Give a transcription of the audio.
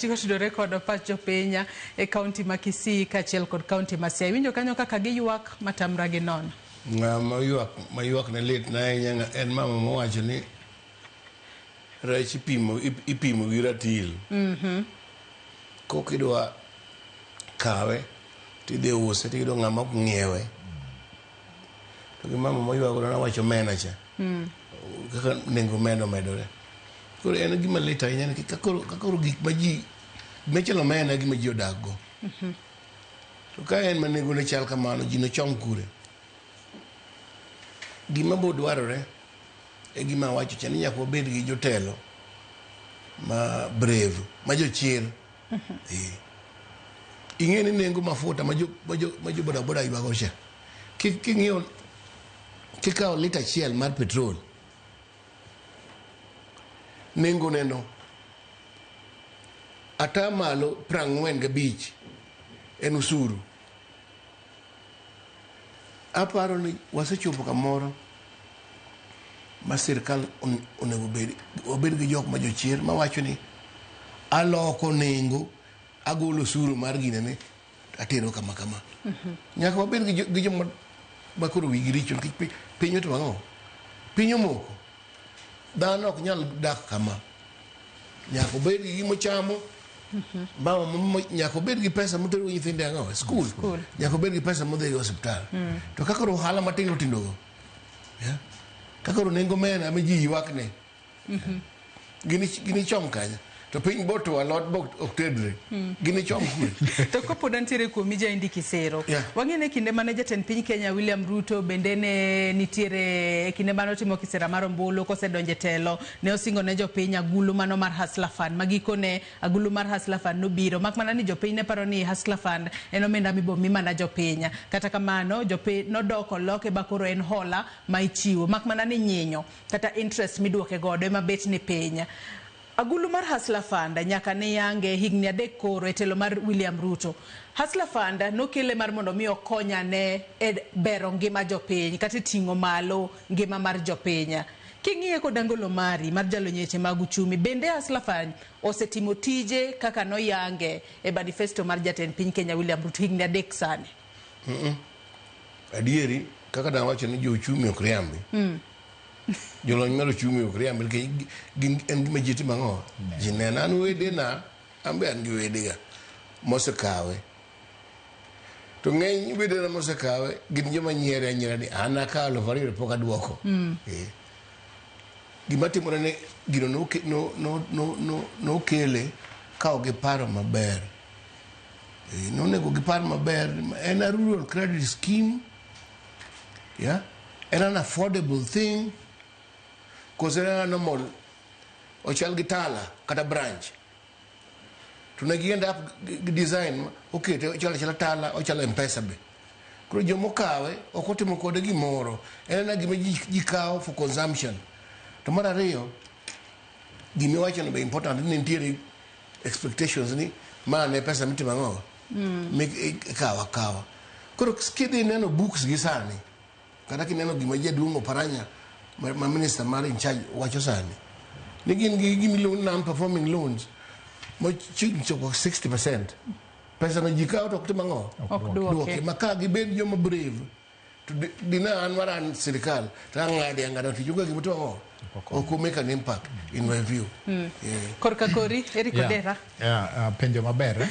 Otudore kod pach jopiny e kaunti ma Kisii kaachiel kod kaunti ma Siaya. Iwinjo kanyo kaka giywak matamra gi nono. Ng'ama ywak ma ywak ne lit na ahinya en mama mowacho ni rech ipimo gi ratil. Kokidwa kawe tidhi use tiyudo ng'ama ok ng'iewe. To gi mama moywago nowacho omena cha. Kaka nengo omena omedore. Koro en gima lit ahinya nikech ka koro gik ma ji gima chalo omena e gima ji odak go. To ka en ma nengone chal kamano ji nochom kure? Gima bo dwarore e gima awacho cha ni nyaka wabed gi jotelo ma brave, ma jochir. Eh. Ing'e ni nengo mafuta ma jo boda boda ywago cha. King'iyo kikawo lita achiel mar petrol nengo neno 45% en osuru. Aparo ni wasechopo kamoro ma sirkal onego bed wabed gi jok ma jochir mawacho ni aloko nengo agolo osuru mar ginene atero kama kama. Nyaka wabed gi joma ma koro wigi richo nikech piny otimo ang'o? Piny omoko. Dhano ok nyal dak kama. Nyaka obed gi gima ochamo. Mama nyaka obed gi pesa motero go nyithinde ang'o? E skul. Skul. Nyaka obed gi pesa modhi go e osiptal. To ka koro ohala matindo tindo go. Yeah? Ka koro nengo omena ma ji ywak ne. Gini chom kanya. To piny botwo alot bo ok tedre. Gini chom kure. To kopod antiere kuomi Jaindi Kisero. Yeah. Wang'e ni kinde mane jatend piny Kenya William Ruto bende ne nitiere e kinde mane otimo kisera mar ombulu kosedonjo e telo ne osingo ne jopiny agulu mano mar Hustler Fund ma gikone agulu mar Hustler Fund nobiro mak mana ni jopiny ne paro ni Hustler Fund en omenda mibo mi mana jopiny. Kata kamano jopiny nodok oloke ba koro en hola ma ichiwo mak mana ni nyinyo kata interest miduoke godo ema bet ni piny. Agulu mar Hustler Fund nyaka ne yange higni 3 koro e telo mar William Ruto. Hustler Fund nokele mar mondo mi okonyane e bero ngima jopiny kata e ting'o malo ngima mar jopiny. King'iye kod angolo mari mar jalony e weche mag uchumi, bende Hustler Fund osetimo tije kaka noyange e manifesto mar jatend piny Kenya William Ruto higni 3 sani? Adieri kaka nawacho ni jo uchumi ok riambi. Jolony mar uchumi ok riambi nikech gin en gima ji timo ang'o? Ji neno. An wedena, an be an gi wedega mosekawe. To ng'eny wedena mosekawe gin joma nyiere anyiera ni an akawo 2,000 to pok aduoko. Eh. Gima timore ni gino nokele ka ok giparo maber. Eh, nonego gipar maber en a rural credit scheme yeah? En an affordable thing koso en a normal ochal gi Tala kata branch to ne gi end up gi design okete ochalo achala Tala ochalo Mpesa be koro jomokawe ok otimo kode gimoro en ena gima ji kawo for consumption. To mar ariyo gimiwacho no be important ni nitiere expectations ni ma ne pesa mitimo ang'o ikawo akawa. Koro kidhi neno books gi sani kata kineno gima jaduong' Oparanya ma minister mar in charge wacho sani ni gin gi gimiluongo ni non performing loans mochiegni chopo 60% pesa no ji kawo to ok tim ang'o? Ok duoke. Duoke. Ma ka gibed joma brave to dina an mar an sirikal to ang'ade ang'ada to onge gima timo ang'o ok make an impact in my view. Yeah. Korka kori, Eric Odera. Yeah, penjo maber eh?